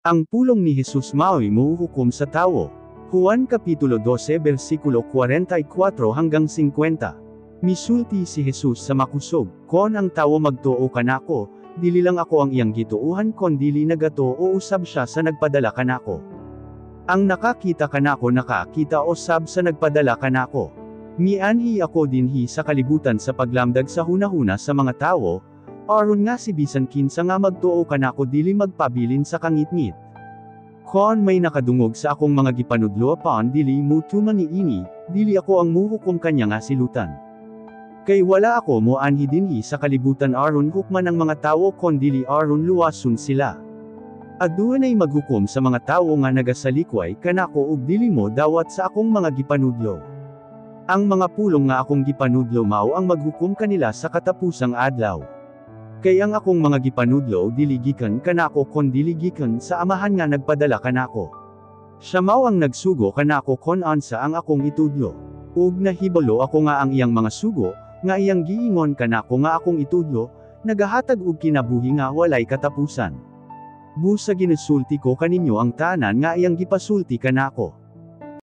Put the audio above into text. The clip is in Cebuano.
Ang pulong ni Jesus mao'y muhukom sa tawo. Juan Kapitulo 12 versikulo 44 hanggang 50. Misulti si Jesus sa makusog, "Kon ang tawo magtuo kanako, dili lang ako ang iyang gituuhan kondili nagatoo usab siya sa nagpadala kanako. Ang nakakita kanako nakakita usab sa nagpadala kanako. Mianhi ako dinhi sa kalibutan sa paglamdag sa hunahuna sa mga tawo, aron nga si bisan kinsa nga magtuo kanako dili magpabilin sa kangitngit. Kon may nakadungog sa akong mga gipanudlo apan dili mutuman niini, dili ako ang muhukom kanya nga silutan. Kay wala ako moanhi dinhi sa kalibutan aron hukman ang mga tawo kondili aron luwason sila. Adunay maghukom sa mga tawo nga nagasalikway kanako ug dili mo dawat sa akong mga gipanudlo. Ang mga pulong nga akong gipanudlo mao ang maghukom kanila sa katapusang adlaw. Kay ang akong mga gipanudlo dili gikan kanako kondili gikan sa Amahan nga nagpadala kanako. Siya mao ang nagsugo kanako kon unsa ang akong itudlo. Ug nahibalo ako nga ang iyang mga sugo, nga iyang giingon kanako nga akong itudlo, nagahatag og kinabuhi nga walay katapusan. Busa ginasulti ko kaninyo ang tanan nga iyang gipasulti kanako."